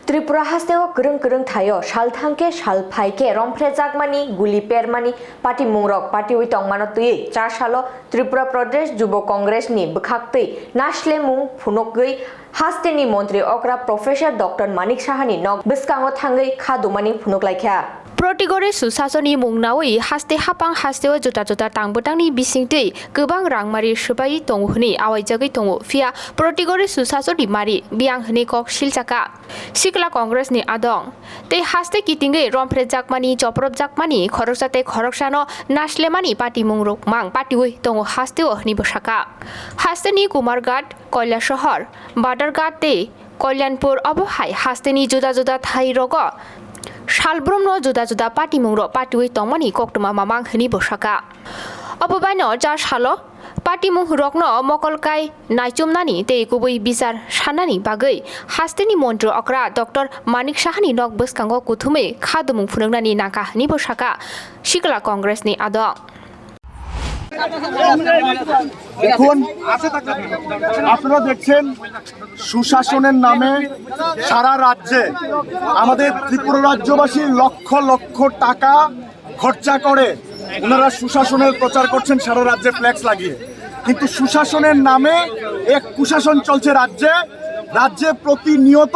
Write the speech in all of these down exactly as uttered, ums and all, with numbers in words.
Tripura hasteo kwrwng kwrwng thaio sal thangkhe sal phaikhe romphrejakmani, guli permani patimungrok patiwi tongmano twiwi chasalo Tripura Pradesh Jubo Congress ni bwkhaktwi naslemung phunukgwi hasteni montri okra Professor Doctor Manik Sahani nok bwskango thangwi kha dumani phunuklaikha. Protigori Susasoni mung nawi haste hapang hasteo juda juda tangbwtangni bisingtwi kwbang rangmari swbai tongo hwnwi awaijagwi tongo, phiya Protigori Susasoni mari biyang hwnwi kok silchakha. Sikla Congress ni adong tei haste kitingwi romphrejakmani, chopropjakmani, khoroksa tei khoroksano naslemani patimung rok mang patiwi tongo hasteo hwnwi bwsakha. Hasteni Kumarghat, Kailasahar, Badarghat tei Kalyanpur obo hai hasteni juda juda thai rogo salbrumno juda juda patimung rok patiwi tongmani koktwma mamang hwnwi bwsakha. Obo baino ja salo patimung rokno mokol kai naichomnani tei kubui bichar sanani bagwi hasteni montri okra Doctor Manik Sahani nok bwskango kuthumwi kha dumung phunuknani nangkha hwnwi bwsakha Sikla Congress ni adong. এখন আপনারা দেখছেন সুশাসনের নামে সারা রাজ্যে আমাদের ত্রিপুরা রাজ্যবাসী লক্ষ লক্ষ টাকা খরচা করে ওনারা সুশাসনের প্রচার করছেন সারা রাজ্যে ফ্লেক্স লাগিয়ে, কিন্তু সুশাসনের নামে এক কুশাসন চলছে রাজ্যে। রাজ্যে প্রতিনিয়ত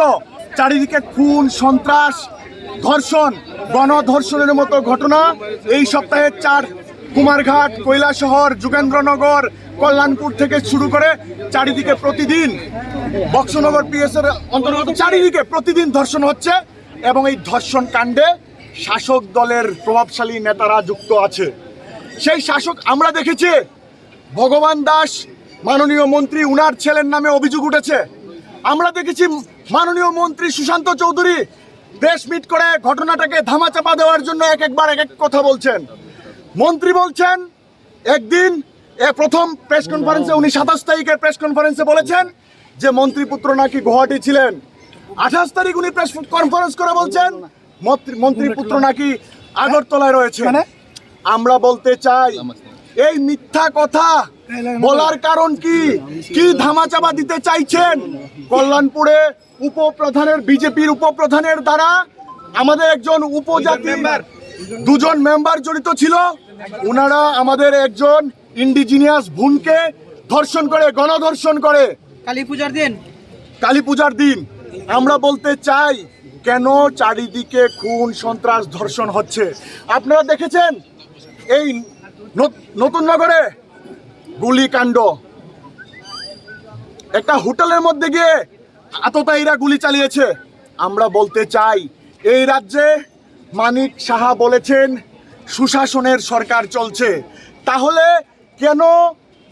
চারিদিকে খুন, সন্ত্রাস, ধর্ষণ, গণধর্ষণের মতো ঘটনা। এই সপ্তাহে চার কুমারঘাট, কৈলাসহর, যোগেন্দ্রনগর, কল্যাণপুর থেকে শুরু করে চারিদিকে প্রতিদিন, বক্সনগর পিএস এর অন্তর্গত চারিদিকে প্রতিদিন ধর্ষণ হচ্ছে এবং এই ধর্ষণ কাণ্ডে শাসক দলের প্রভাবশালী নেতারা যুক্ত আছে। সেই শাসক আমরা দেখেছি ভগবান দাস, মাননীয় মন্ত্রী, উনার ছেলের নামে অভিযোগ উঠেছে। আমরা দেখেছি মাননীয় মন্ত্রী সুশান্ত চৌধুরী প্রেস মিট করে ঘটনাটাকে ধামাচাপা দেওয়ার জন্য এক একবার এক এক কথা বলছেন। মন্ত্রী বলছেন, একদিন এ প্রথম প্রেস কনফারেন্সে উনি সাতাশ তারিখের প্রেস কনফারেন্সে বলেছেন যে মন্ত্রীপুত্র নাকি গুয়াহাটি ছিলেন। আঠাশ তারিখ উনি প্রেস কনফারেন্স করে বলছেন মন্ত্রী, মন্ত্রীপুত্র নাকি আগরতলায় রয়েছে। মানে? আমরা বলতে চাই, এই মিথ্যা কথা বলার কারণ কি? কি ধামাচাপা দিতে চাইছেন? কল্যাণপুরে উপপ্রধানের, বিজেপির উপপ্রধানের দ্বারা আমাদের একজন উপজাতি, দুজন মেম্বার জড়িত ছিল। ওনারা আমাদের একজন ইন্ডিজিনিয়াস বোনকে ধর্ষণ করে, গণধর্ষণ করে। কালী পূজার দিন। কালী পূজার দিন। আমরা বলতে চাই, কেন চারিদিকে খুন, সন্ত্রাস, ধর্ষণ হচ্ছে? আপনারা দেখেছেন এই নত-, নতুন নগরে গুলিকাণ্ড, একটা হোটেলের মধ্যে গিয়ে আততায়ীরা গুলি চালিয়েছে। আমরা বলতে চাই, এই রাজ্যে মানিক সাহা বলেছেন সুশাসনের সরকার চলছে, তাহলে কেন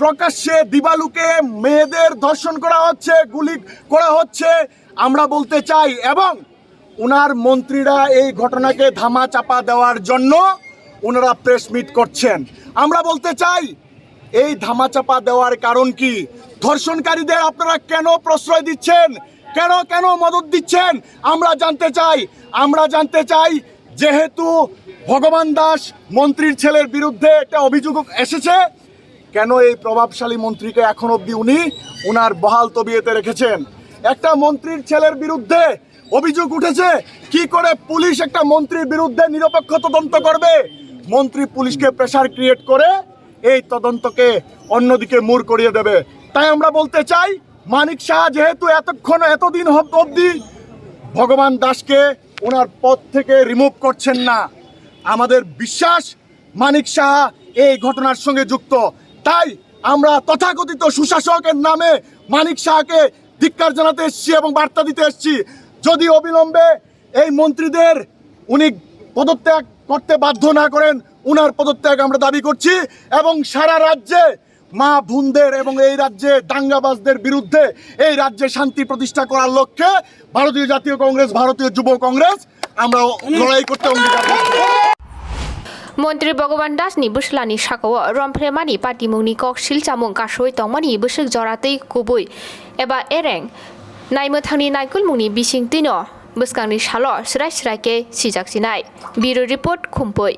প্রকাশ্যে দিবালুকে মেয়েদের ধর্ষণ করা হচ্ছে, গুলি করা হচ্ছে? আমরা বলতে চাই, এবং ওনার মন্ত্রীরা এই ঘটনাকে ধামাচাপা দেওয়ার জন্য ওনারা প্রেস মিট করছেন। আমরা বলতে চাই, এই ধামাচাপা দেওয়ার কারণ কি? ধর্ষণকারীদের আপনারা কেন প্রশ্রয় দিচ্ছেন? কেন, কেন মদত দিচ্ছেন? আমরা জানতে চাই, আমরা জানতে চাই, যেহেতু ভগবান দাস মন্ত্রীর ছেলের বিরুদ্ধে একটা অভিযোগ এসেছে, কেন এই প্রভাবশালী মন্ত্রীকে এখন অবধি উনি ওনার বহাল তবিয়তে রেখেছেন? একটা মন্ত্রীর ছেলের বিরুদ্ধে অভিযোগ উঠেছে, কি করে পুলিশ একটা মন্ত্রীর বিরুদ্ধে নিরপেক্ষ তদন্ত করবে? মন্ত্রী পুলিশকে প্রেশার ক্রিয়েট করে এই তদন্তকে অন্যদিকে মুড় করিয়ে দেবে। তাই আমরা বলতে চাই, মানিক সাহা যেহেতু এতক্ষণ, এতদিন হব-, অবধি ভগবান দাসকে ওনার পদ থেকে রিমুভ করছেন না, আমাদের বিশ্বাস মানিক সাহা এই ঘটনার সঙ্গে যুক্ত। তাই আমরা তথাকথিত সুশাসকের নামে মানিক সাহাকে ধিক্কার জানাতে এসেছি এবং বার্তা দিতে এসেছি। যদি অবিলম্বে এই মন্ত্রীদের উনি পদত্যাগ করতে বাধ্য না করেন, উনার পদত্যাগ আমরা দাবি করছি এবং সারা রাজ্যে মা বোনদের এবং এই রাজ্যে দাঙ্গাবাজদের বিরুদ্ধে এই রাজ্যে শান্তি প্রতিষ্ঠা করার লক্ষ্যে ভারতীয় জাতীয় কংগ্রেস, ভারতীয় যুব কংগ্রেস আমরা লড়াই করতে অঙ্গীকার করছি। Montri Bhagavan Das ni bwslani sakao romphre mani patimung ni kok silchamung kasui tongmani bwswk joratwi kubui eba ereng naimwthangni naikolmungni bisingtwino bwskangni salo swrai swrai khe sijak sinai. Bureau Report, Khumpui.